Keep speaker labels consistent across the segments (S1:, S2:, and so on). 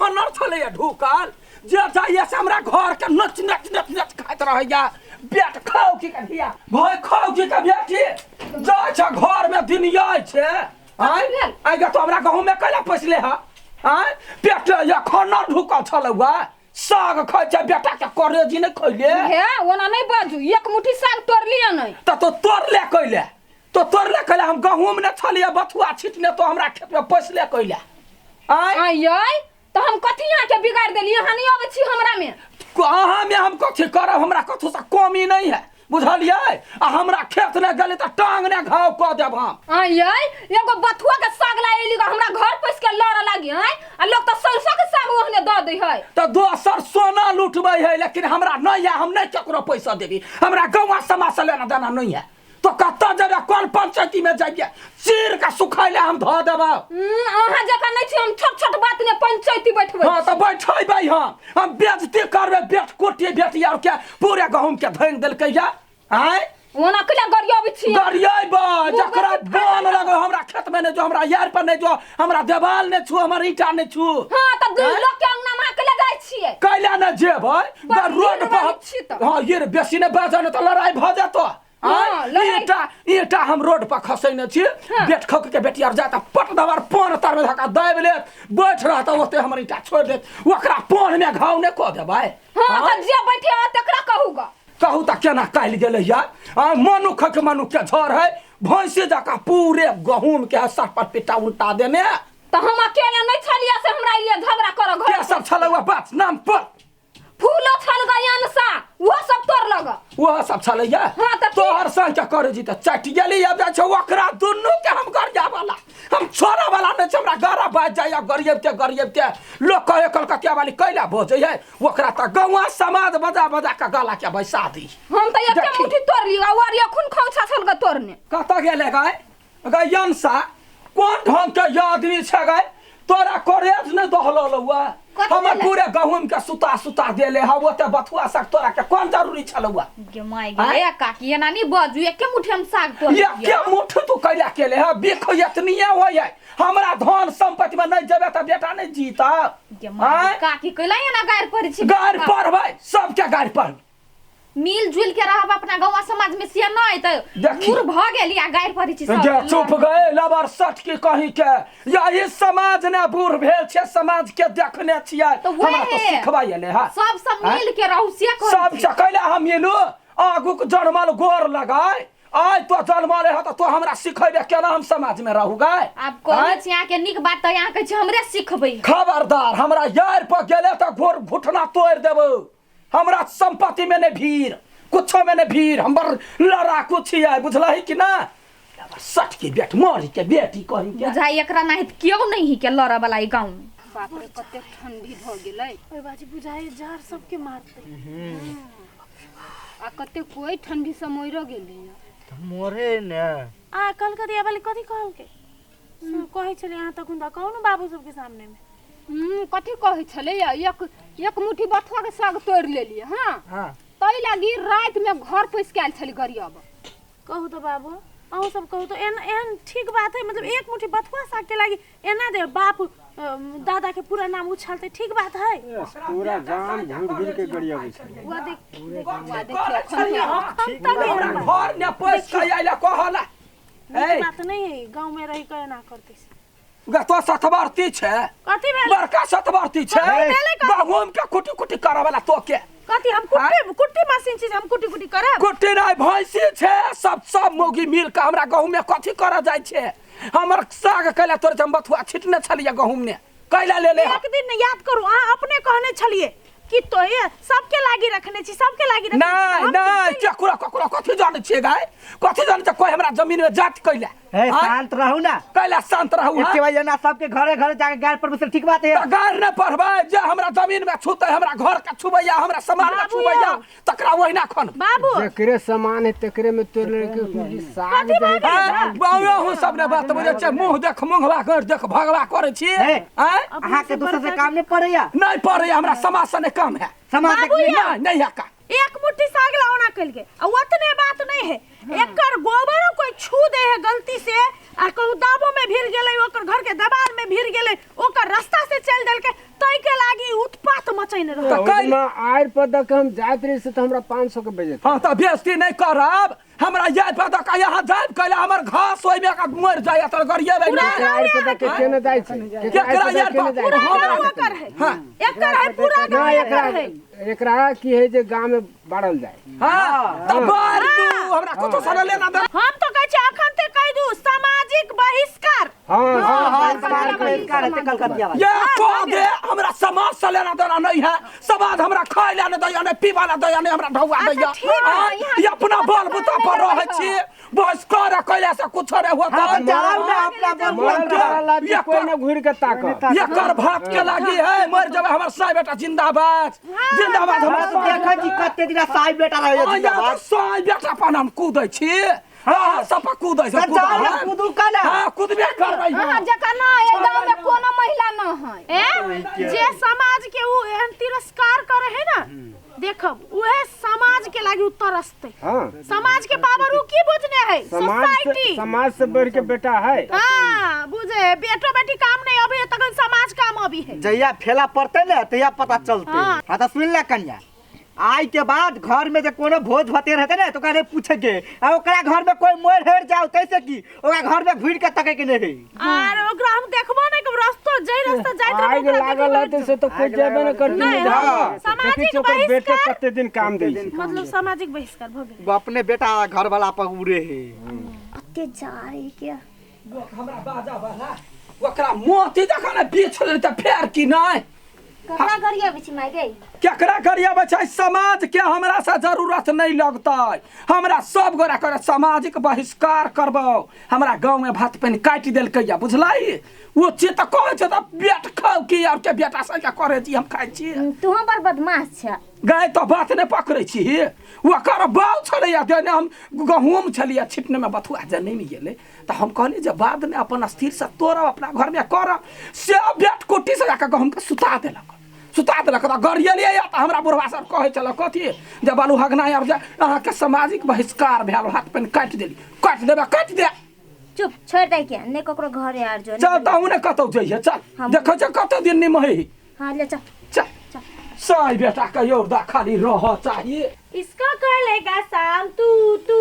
S1: खन्नर छलैया ढुकल जे जाइए से हमरा घर के नच नच नच नच खाइत रहैया बेट खाउ की कहिया भाई खाउ की के बेटी जाइ छै घर में दिन जाइ छै आय
S2: भेल?
S1: आइ गे तो हमरा गहूम में कैला पैसले ह आय पेट या खन्नर ढुकल छलौआ साग खाइ छै बेटा के करेजी नहि खैले
S2: हे ओना नहि बाजू एक मुट्ठी साग तोड़ लिअ नहि
S1: तऽ तो तोड़ले कैले तो तोड़ले कैले हम गहूम ने छलियै बथुआ छिटने तो हमरा खेत में पैसले कैले आय
S2: आय तऽ हम कथी अहाँके बिगाड़ि देलियै अहाँ नहि अबै छी हमरा मे
S1: अहाँ में हम कथी करब हमरा कथू से कमी नहीं है बुझलियै आ हमरा खेत नहि गेलै तऽ टांग ने घाव कऽ देब हम
S2: आय एगो बथुआ के साग ला एली हमरा घर पैस के लड़ लागी आय आ लोग तऽ सरसों के साग ओहने दऽ दै है
S1: तऽ दोसर सोना लुटबै है लेकिन हमरा नहीं है हम नहीं ककरो पैसा देबी हमरा गौवा समाज से लेना देना नहीं है तो कतऽ जेबै कोन पंचायती में जाइए चीर के सुखैले हम धऽ देबै
S2: अहाँ जकाँ नहि छी हम छोट छोट बात ने पंचायती बैठबै
S1: हाँ तऽ बैठेबै हम हम बेजती करबै बेट कोटी बेटी आर के पूरे गहूम के धनि देलकै या आँय
S2: ओना कला गरियाबै छी
S1: गरियेबै जकरा
S2: बेसी
S1: बन लगो हमरा खेत में नहि जो हमरा यार पर नहि जो हमरा देवाल नहि छू हमर ईंटा नहि छू
S2: हाँ तऽ दू
S1: आँय?
S2: लोग के अंगना में अकेले जाइ छियै
S1: कैला नहि जेबै
S2: बड़
S1: रोड
S2: नीक
S1: पर
S2: रहै छी तऽ।
S1: हाँ ये रे बेसी नहि बाजऽ नहि तऽ लड़ाइ भऽ जेतौ
S2: हाँ, लड़ाइ-
S1: ईंटा ईंटा हम रोड पर खसैने छी
S2: हाँ।
S1: बेट खक के बेटी आर जाता पट दबार पान तर में धक्का दाबि लेत बैठ रहत ओते हमर ईंटा छोड़ि देत ओकरा पान में घाव नहि कऽ देबै
S2: हाँ
S1: आँय?
S2: तऽ जे बैठे हो तकरा कहू ग
S1: कहू तऽ केना काल्हि गेलै या आ मनुखक मनुख के झड़ है भैंसे जकाँ पूरे गहूम के सर पर पिटा उल्टा देने
S2: तऽ हम अकेले नहि छलियै से हमरा लिए झगड़ा करऽ
S1: के
S2: घर
S1: सब छलै बात नाम पर
S2: फूलो छल गई अनसा वो सब तोड़ लग
S1: वह सब छलैया
S2: हाँ, तऽ की?
S1: तोहर संग के करे जी तऽ चटि गेली आब जाइ छै ओकरा दुनू के हम गरिया वाला हम छोड़े वाला नहि छै हमरा गरा बाजि जाइया गरियब के गरियब के लोक कहे कलकतिया वाली कैला बजै है ओकरा तऽ गौआ समाज बजा बजा के गला के बैसा दी
S2: हम तऽ एके
S1: देखी।
S2: मुट्ठी तोड़ लियो और एखन खौछा छल ग तोड़ने
S1: कतऽ गेलै गाय गाय यंसा कोन ढंग के ये आदमी छै गाय तोरा करेज नहि दहलो लौआ
S3: कथी
S1: हमर
S3: भेलै?
S1: पूरे गहूम के सुता सुता देले हा ओते बथुआ साग तोरा के कोन जरूरी छलौआ
S3: गे माय गे काकी एना नहीं बाजू एके मुट्ठी हम साग तोड़
S1: एके मुठ तू कैला केले हा बिख एतनिए होइ है हमरा धन संपत्ति में नहि जेबे तऽ बेटा नहि जीता
S3: गे माय गे, काकी कैला एना गारि पड़ै छी
S1: गारि पढ़बै सबके गारि पढ़बै
S3: मिल जुल के रहब अपना गाँव समाज में से नहीं तऽ
S1: देखी।
S3: दूर भऽ गेली आ गारि पड़ै छी सब
S1: जे चुप गए लबर सठ की कहीं के यही समाज ने बूढ़ भेल छै समाज के देखने छियै
S3: तऽ वएह
S1: हमरा तो सिखबै एलै हा
S3: सब सब
S1: आँय?
S3: मिल के रहू से कहै
S1: सब
S3: छी।
S1: से कैले हम मिलू आगूक जनमल गोर लगाय आइ तो जनमल है तऽ तो हमरा सिखेबे केना हम समाज में रहू गाय
S3: आब कहै छी अहाँके नीक बात तऽ अहाँ कहै छी हमरे सिखबै
S1: खबरदार हमरा यार पर गेले तऽ घोर घुटना तोड़ि देबौ हमरा संपत्ति में नहीं भीड़ कुछो में नहीं भीड़ हमर लड़ाकू छियै बुझलही कि ना सठ के बेट मरी के बेटी कहीं के
S3: बुझाइ एकरा नाही तऽ केओ नहीं ही के लड़ऽ वाला ई गाँव में
S2: बाप रे कतेक ठंडी भऽ गेलै
S4: ओहि बाजी बुझाइ जार सबके मारतै
S2: आ कतेक कोइ ठंडी से मरि गेलै
S5: तऽ मरे ने
S4: आ कलकतिया वाली कथी कहलकै कहै छलै अहाँ तखन तऽ कहू ने बाबू सबके सामने मे
S2: कथी कहै छलैया एक एक मुट्ठी बथुआ के साग तोड़ि लेलियै हँ
S5: हाँ
S2: ताहि लागी रातिमे घर पैसि के आयल छलै गरियब
S4: कहू तऽ बाबू अहूँ सब कहू तऽ एहन एहन ठीक बात है मतलब एक मुट्ठी बथुआ साग के लागी एना दे बाप दादा के पूरा नाम उछालते ठीक बात है
S6: पूरा गाम घूर घूर के गरियाबै छै
S2: वह देख वह देखियौ अखन
S4: अखन तक
S1: हमरा
S4: एहन
S1: घर ने पैस के आइले कहला
S4: नीक
S1: ए
S4: बात नहीं है गाँव में रही के एना करते
S1: गे तो सतवर्ती छै
S4: कथी भेल
S1: बड़का सतवर्ती छै
S4: भेलै कथी?
S1: गहूम के कुटी कुटी करऽ वाला तो के
S4: कथी हम कुट्टी कुट्टी मशीन छी जे हम कुट्टी कुट्टी करब
S1: कुटी नहि भैंसी छै सब सब मौगी मिल के हमरा गहूम में कथी करऽ जाइ छै हमर साग कैला तोरे हम बथुआ छिटने छलियै गहूम ने कैला ले ले
S4: एक दिन याद करू अहाँ अपने कहने छलिए कि तो ये सबके लागी रखने छी सबके लागी रखने छी।
S1: नहीं
S4: हम
S1: नहीं केकरो ककरो कथी जानै छियै गाय कथी जानै छियै कोई हमरा जमीन में जात कैला
S5: ए
S1: आँय?
S5: शांत रहू ना
S1: कैला शांत रहू हाँ?
S5: एके बजे ना सबके घरे घरे जाके गाड़ पर बैसल ठीक बात है
S1: तऽ गारि नहि पढ़बै जे हमरा जमीन में छूतै हमरा घर के छुबैया हमरा सामान के
S4: बाबू
S1: छुबैया
S4: यौ।
S1: तकरा ओहिना खन
S4: बाबू
S6: जकरे सामान है तकरे में तोड़ ले के कुली साग
S4: कथी भऽ
S6: दे
S4: गेलै?
S1: बाबू सब ने बात बुझै छै मुँह देख मुँहवा कर देख भगवा करै छी
S5: हे।
S1: आँय?
S5: अहाँ के दोसर से काम नहीं पड़ैया
S1: नहीं पड़ैया हमरा समाज से नहीं काम है
S5: समाज से
S4: बाबू यौ।
S1: नहीं नहीं है काम
S4: एक मुट्ठी साग लाओ ना कल के। आ ओतने बात नहीं है, एकर गोबरो कोई छू दे है गलती से आ कहूँ दाबो में भिर गेलै, ओकर घर के दबार में भिर गेलै, ओकर रास्ता से चल देलकै, तै के लागी उत्पात मचैने रहे।
S1: तऽ
S6: ओहि दिना आड़ि पर दऽ के हम जाइत रही से तऽ हमरा 500 के बेइज्जती।
S1: हाँ तऽ बेइज्जती नहि करब, हमरा याद पर दऽ के यहाँ जायब कैला हमर घास ओहिमे के मरि जाइए तऽ गरिएबै नहि।
S6: आड़ि पर दऽ के केने जाइ छै?
S1: केकरा
S6: आड़ि
S1: यार
S6: पर दऽ के केने
S1: पर?
S6: जाइ
S4: पूरा
S6: छै?
S1: हमरा
S4: गाँव ओकर है।
S1: हाँ।
S4: एकर है, पूरा गाँव
S6: नहि,
S4: एकर है।
S6: एकरा की है जे गाँव में बाढ़ल जाय।
S1: हाँ तऽ बारि दू, हमरा कुछो सने लेना देना।
S4: हम तो कहै छी अखन ते कहि दू सामाजिक बहिष्कार।
S6: हाँ हाँ।
S5: हाँ, सामाजिक बहिष्कार हेतै कलकतिया वाला।
S1: ये कह दे हमरा समाज से लेना देना नहीं है, समाज हमरा खाय ला नहीं दैया, नहीं पीवा ला दैया, नहीं हमरा ढौआ दैया।
S2: ठीक है,
S1: हाँ,
S2: यहाँ
S1: ये अपना बाल बुता पर रहै छी, बहिष्कार कैला से कुछ नहीं होता।
S5: हाँ, जाओ ना अपना बाल
S6: मरल
S5: बुता।
S6: वाला आदमी
S1: ये
S6: कोई न घूर के ताकत।
S1: एकर भात के लागी है मर जबे हमर साई बेटा जिंदाबाद जिंदाबाद। हमर
S5: हाँ, तो देखै छी कते दिना साई बेटा रहै
S1: हाँ,
S5: जिंदाबाद।
S1: साई बेटा पर हम कूदै छी। हाँ सब पर कूदै छै।
S5: तऽ जाओ ना, कूदू कना।
S1: हाँ कूदबे करबै।
S2: अहाँ जकाँ ना एहि गाँव में कोनो महिला न है।
S4: ए जे समाज के उ एहन तिरस्कार करे है ना, देखब उहे समाज के लागी उ तरसते।
S6: हाँ।
S4: समाज के पावर उ की बुझने है?
S6: समाज से
S4: सोसाइटी।
S6: समाज से बढ़ के बेटा है।
S4: हाँ बुझे, बेटो बेटी काम नहीं अभी है तखन समाज काम अभी है।
S5: जहिया फेला पड़ते ने तहिया पता चलते।
S4: हाँ।
S5: हाँ तऽ सुन ले कन्या, आइ के बाद घर में जे कोनो भोज भतेर हेतै ने तऽ ओकरा नहि पूछे के, आ ओकरा घर में कोई मोर हेर जाओ तैसे की ओकरा घर में घुरि के तके के नहि है।
S4: आर ओकरा हम देखबो नहीं कि रस्तो जै रास्ता जाइत रहबो
S6: आगि
S4: ओकरा
S6: लागल
S4: देखबो।
S6: रहतै से तऽ कोई जेबे न करतै।
S4: नहीं,
S5: हाँ।
S4: सामाजिक
S6: देखै छी ओकर बेटे
S4: बहिष्कार।
S6: कते दिन काम दै छै।
S4: मतलब सामाजिक बहिष्कार भ गेल।
S5: वो अपने बेटा घर वाला पर उड़े है।
S3: कते जा रही के
S1: हमरा बाजा वाला ओकरा मोती जखन बीछ लेली तऽ फेर की नहि।
S3: ककरा गरियाबै छी माय गई?
S1: केकरा गरियाबै छै? समाज के हमरा से जरूरत नहीं लगतै, हमरा सब गोरा करे सामाजिक बहिष्कार करबौ। हमरा गाँव में भात पानि काटि देलकै या बुझलाई, ओ चीज तऽ कहै छै तऽ बेट खाउ की आब के बेटा से के करै छी हम खाइ छी।
S3: तू बड़ बदमाश छ।
S1: गाय तऽ बात नहि पकड़ै छी, ओकर बाउ छलैया देने हम गहूँम छलियै छिटने में बथुआ जनमि गेलै तऽ हम कहलियै जे बादमे अपन स्थिरसँ तोड़ब अपना घरमे करब, से बेट कुट्टी से जाकऽ गहूँमके सुता देलक। सुता देलक तऽ गरियलियै तऽ हमरा बुढ़वा सब कहै छल कथी जे बालू हगना आब जे अहाँके सामाजिक बहिष्कार भेल, हाथ पानि काटि देली। काटि देबै काटि दे।
S3: चुप छोड़ दे के नहीं ककरो घरे आर जो।
S1: चल तहु ने कतौ जइहे, चल देखै छ कतौ दिन निमहे।
S3: हां ले चल
S1: चल साई बेटा कहियो दा खाली रह चाहिए।
S4: इसका करेगा शाम तू तू,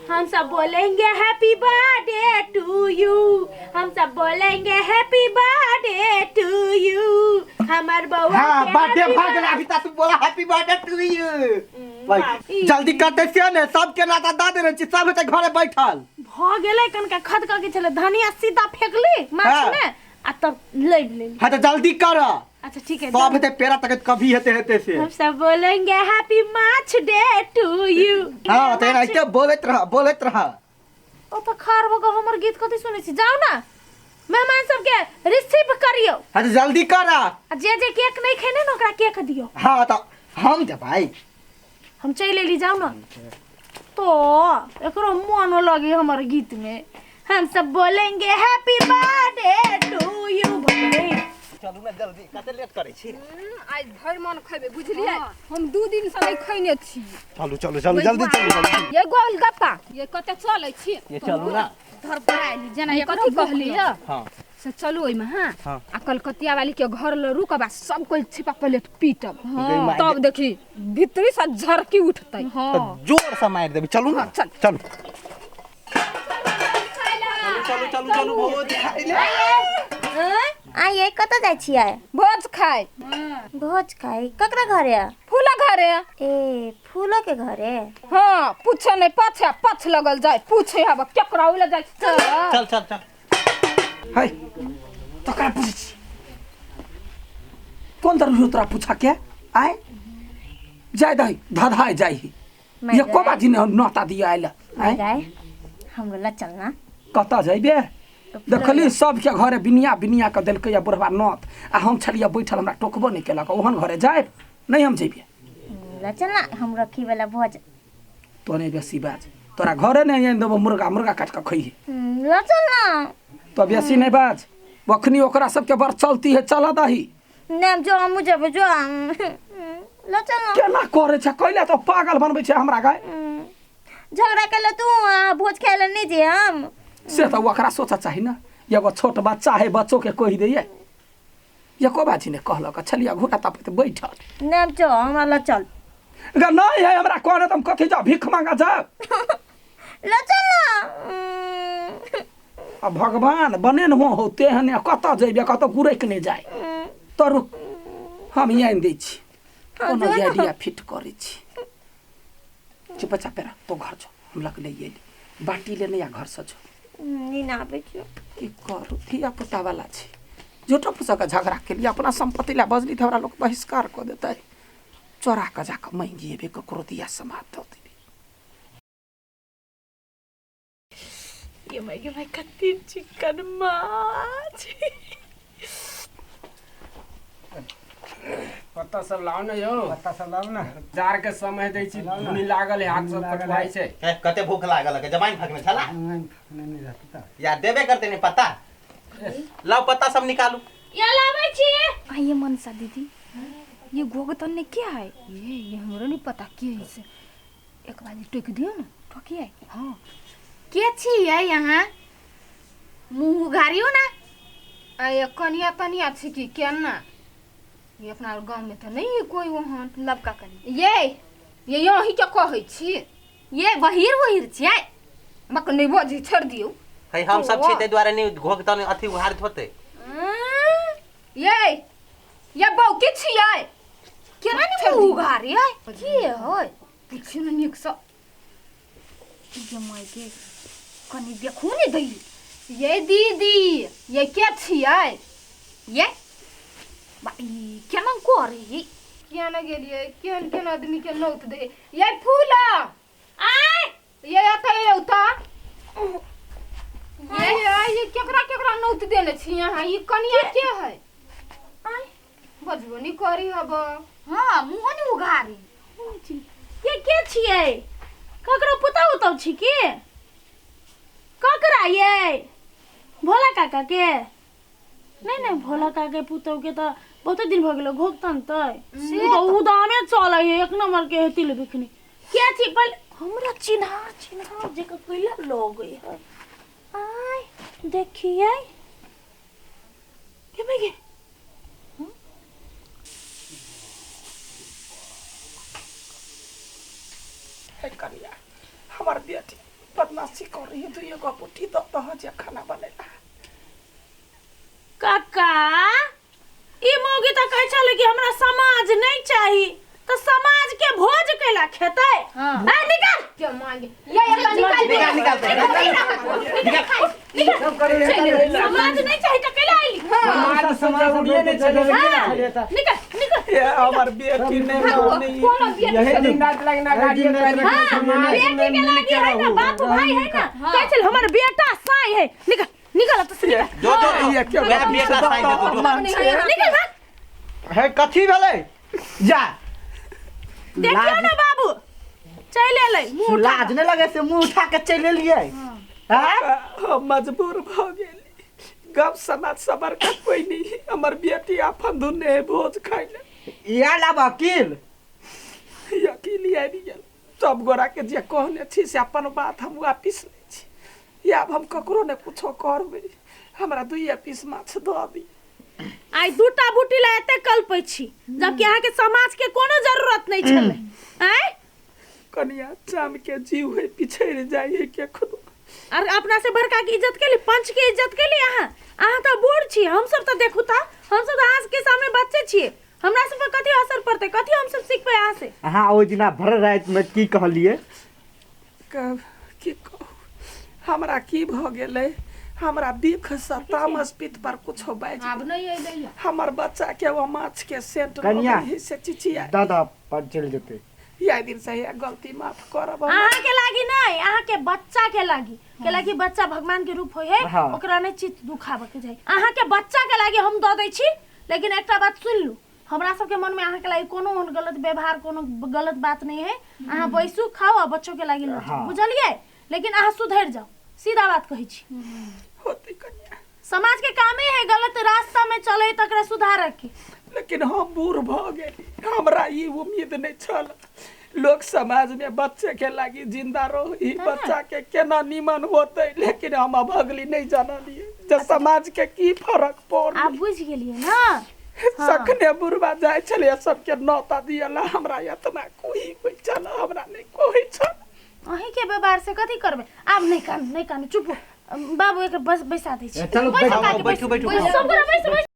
S4: हम सब बोलेंगे हैप्पी बर्थडे टू you, हम सब बोलेंगे हैप्पी बर्थडे टू you, हमार बउआ
S5: हाँ
S4: के
S5: बर्थडे
S4: happy
S5: भ गेल, अभी तक तू बोला हैप्पी बर्थडे टू you. जल्दी करते से ने सबके नाता द देने छी, सब हेतै घरे बैठल।
S4: भ गेलै कनका खदका के छलै धनिया सीधा फेकली माछ
S5: हाँ।
S4: में आ तब लैब लेली।
S5: हाँ तो जल्दी कर।
S4: अच्छा ठीक है,
S5: सब हेतै पेड़ा तक कभी हेतै हेतै से।
S4: हम सब बोलेंगे हैप्पी माछ डे टू you.
S5: हाँ तो एनाहिते बोलैत रह बोलैत रह।
S4: ओ तो खार भऽ कऽ हमर गीत कथी सुनै छी? जाउ ना मेहमान सबके रिसीव करियौ।
S5: हाँ तो जल्दी कर।
S4: आ जे जे केक नहीं खेने ने ओकरा केक दियौ।
S5: हाँ तो हम देबै।
S4: हम चलि एली, जाउ ना तो एकरो मन लगे हमर गीत में। हम सब बोलेंगे हैप्पी बर्थडे टू you.
S5: चलू ना जल्दी, कते लेट करै छी?
S2: आज भरि मन खेबै बुझलियै, हम 2 दिन से नहीं खैने छी।
S5: चलू चलू चलू जल्दी चलू जल्दी।
S2: ये गोलगप्पा ये कते चलै छी?
S5: ये चलू ना।
S3: धर पर आइली जेना
S2: ये कथी कहली
S5: हाँ
S2: से चलू ओहिमे। हाँ
S5: हाँ।
S2: आ कलकतिया वाली के घर ल रुकब आ सब कोई छिपा प्लेट पीटब,
S5: हाँ।
S2: तब देखी भीतरी से झरकी उठतै।
S3: हाँ
S5: तो जोर से मारि देबै। चलू ना
S2: चल।
S5: चलू चलू चलू चलू भोज खाइ ले।
S3: आइए कतऽ जाइ छियै?
S2: भोज खाइ।
S3: भोज खाइ ककरा घरे?
S2: फूला घरे।
S3: ए फूलो के घरे?
S2: हाँ पूछे नहीं पाछे पछ लगल जाय, पूछे हब केकरा उले जाय। चल
S5: चल चल चल।
S1: है तकरा पूछै छी कोन जरूरी तोरा पूछा के? आय जाय दही धधाय जाय ही
S3: माय
S1: ये को बाजी ने नोता दिया आयल। आय
S3: गाय हमरो ला चलना।
S1: कतऽ जइबे? देखली सबके घरे बिनिया बिनिया के देलकै या बुढ़वा नोत, आ हम छलियै बैठल, हमरा टोकबो नहि केलक। ओहन घरे जायब नहि हम जइबे।
S3: ला चलना हम रखी वाला भोज।
S1: तोने बेसी बाज, तोरा घरे नहि आनि देबो मुर्गा मुर्गा काटि कऽ खइहे।
S3: ला चलना।
S1: तो बेसी नहीं बाज, अखनी ओकरा सबके बड़ चलती है, चल दही।
S3: नहि हम जो हमहूँ जेबै जो ल चल न।
S1: केना करे छै कैला तो पागल बनबै छै हमरा गाय।
S3: झगड़ा कैला तू आ भोज खाय ले नहीं जे हम।
S1: से तो ओकरा सोचा चाही ना, एगो छोट बच्चा है बच्चो के कहि दैये एको बाजी ने कहलक छलिया घोड़ा तापैत बैठल।
S3: नहि हम जो हमरा ल चल।
S1: ग नहीं है हमरा कहने त हम कथी जाउ भीख मांगा जाउ।
S3: ल चल न।
S1: आ भगवान बने न हो तेहने कतऽ जइबे कतऽ गुरैक नहि जाय। तो रुक हम आनि दै छी कोनो आइडिया फिट करै छी। चुपचाप रह तो घर जो हम लग ले अयली बाटी लेने या घर से जो।
S3: नींद आबै छै।
S1: की करू धिया पुता वाला छी झूठो फूसो के झगड़ा के लिए अपना संपत्ति ला बजली त हमरा लोग बहिष्कार कऽ देतै। चोरा कऽ जाकऽ मांगि एबै ककरो दिया समाद दऽ देबै।
S4: ये my गे my कते चिकन माछ।
S6: पत्ता सब लाउ ने यौ,
S7: पत्ता सब लाउ ने।
S6: जार के समय दै छी, धुनी लागल है, हाथ सब कटवाइ छै।
S8: हे, कते भूख लागल है, जमाइन फकने छला?
S7: जमाइन फकने नहीं रहती त।
S8: या देबे करते नहीं पत्ता। लाओ पत्ता सब निकालू।
S4: या लाबै छी।
S2: आइए मनसा दीदी ये गोगतन ने क्या है ये हमरो नहीं पता के है से। एक बार टोक दियो ना।
S3: ठोकिए?
S2: हाँ।
S3: के छी है यहाँ मुंह उघारियो ना।
S2: अये कनिया तनिया छी की केना ये अपना गांव में तो नहीं है कोई वहाँ
S3: लबका कनी
S2: ये यही के कहै छी
S3: ये बहिर बहिर छियै।
S2: मक नहीं बजी छोड़ दियो।
S8: है हम सब छी ते द्वारे नहीं घोगतन अथी उघारित होते।
S2: ये बौ के छियै
S3: केना ने मुंह उघारियै के होय
S2: पूछियो ने नीक सँ।
S3: ये my के कनी देखू ने दै।
S2: ये दीदी ये के छियै
S3: ये बाई केना करी
S2: केना गेलियै केहन केहन आदमी के नौत दे। ये फूल
S3: आय
S2: ये एतऽ औता ये ये केकरा केकरा नौत देने छी अहाँ ई कनिया के है
S3: आय
S2: बजबो नहीं करी हब।
S3: हाँ मुंह ने उघारी
S4: ये के छियै ककरो पुतहु उतहु छी के ककरा ये भोला काका के? नहीं नहीं भोला काका के पुतहु के तो बहुते दिन भ गेलो घोकतन त उ तो उदामे चलै है एक नंबर के हेतिल बिखनी के छी पहिले हमरा चिन्हा चिन्हा जे कैला लोग है। आय देखिए के मैं के
S1: हे कनिया हमर बेटी बदमाशी कर रही है दुइयो गो पुट्ठी दऽ दह जे खाना बनेला।
S4: काका ई मौगी त कहै छलै कि हमरा समाज नहीं चाही त समाज के भोज कैला खेतै।
S2: हाँ।
S4: आ निकाल
S2: के मांगे ये ये निकाल
S8: निकाल निकाल
S7: सब करे
S4: समाज नहीं चाही त कैला आइली।
S7: समाज समाज नहीं चले
S4: निकाल निकाल
S1: ये हमर बेटी नहीं मानी
S2: कोनो बेटी
S6: यही दिन रात लगना गाड़ी
S4: हां बेटी के लागी है ना बाप भाई है ना कहै छल हमर बेटा साई है। निकाल निकाल त से निकाल
S8: जो जो
S1: ये के
S8: वएह बेटा साई देतो जो।
S4: निकाल भाग।
S5: हे कथी भेलै जा
S4: देखियो ना बाबू चलि एलै मुंह उठा
S5: लाज नहीं लगे से मुंह उठा के चलि एलियै। हैं
S1: हम मजबूर भ गेली गप समाज सबर का कोई नहीं हमर बेटी अपन दुने भोज खाइले
S5: या ला वकील
S1: अकेली आबि गेल सब गोरा के जे कहने छी से अपन बात हम वापिस लै छी। आब हम ककरो ने कुछो करबै हमरा दुइये पीस माछ दऽ दी।
S4: आइ दूटा बूटी ला एते कल्पै छी जबकि अहाँके समाज के कोनो जरूरत नहीं छलै। आय
S1: कनिया चाम के जीव है पिछड़ जाइ है केखनो।
S4: और अपना से बड़का के इज्जत के लिए पंच के इज्जत के लिए अहाँ अहाँ तो बूढ़ छी हम सब तो देखू त हम सब अहाँ के सामने बच्चे छियै हमरा सब पर कथी असर पड़तै कथी हम सब सीखबै अहाँ से।
S5: अहाँ ओहि दिना भर राति में की कहलियै?
S1: की कहू हमरा की भ गेलै हमरा बिख से तामस पीत पर कुछो बाजि
S2: आब नहीं अइलै
S1: हमर बच्चा के वो माछ के सेंट
S5: कनिया
S1: से चिचिया
S5: दादा पर चलि जेतै।
S1: या दिन से ये गलती माफ करब
S4: अहाँ के लागी नहीं अहाँ के बच्चा के लागी के लागी बच्चा भगवान के रूप होय है।
S5: हाँ।
S4: ओकरा नहीं चित दुखाबे के चाही। अहाँ के बच्चा के लागी हम दऽ दै छी लेकिन एकटा बात सुन लू हमरा सबके मन में अहाँ के लागी कोनो ओहन गलत व्यवहार कोनो गलत बात नहीं है। अहाँ बैसू खाओ आ बच्चो के लागी लऽ
S5: हाँ।
S4: बुझलियै लेकिन अहाँ सुधरि जाओ सीधा बात कहै छी।
S1: होते कनिया
S4: समाज के कामे है गलत रास्ता में चले तकरा सुधार के।
S1: लेकिन हम बूढ़ भऽ गेली, हमरा ई उम्मीद नहीं छल। लोक समाज में बच्चे के लागी जिंदा रहो, ई बच्चा के केना निमन होते, लेकिन हम अभगली नहीं जानलिए जे समाज के की फर्क पड़।
S3: आब बुझि गेलियै ना।
S1: सखने बुढ़बा जाइ छलै सबके नौता दियला, हमरा एतना कोई होइ छल, हमरा नहीं कोई छल।
S3: अहीं के व्यवहार से कथी करबै? आब नहीं कानू, नहीं कानू, चुप हो। बाबू एकर बस बैसा दै छी।
S7: चलू,
S3: बैसू
S7: बैठू,
S3: काकी,
S8: बैठू, बैठू।
S3: सब गोरा बैसू, बैसू।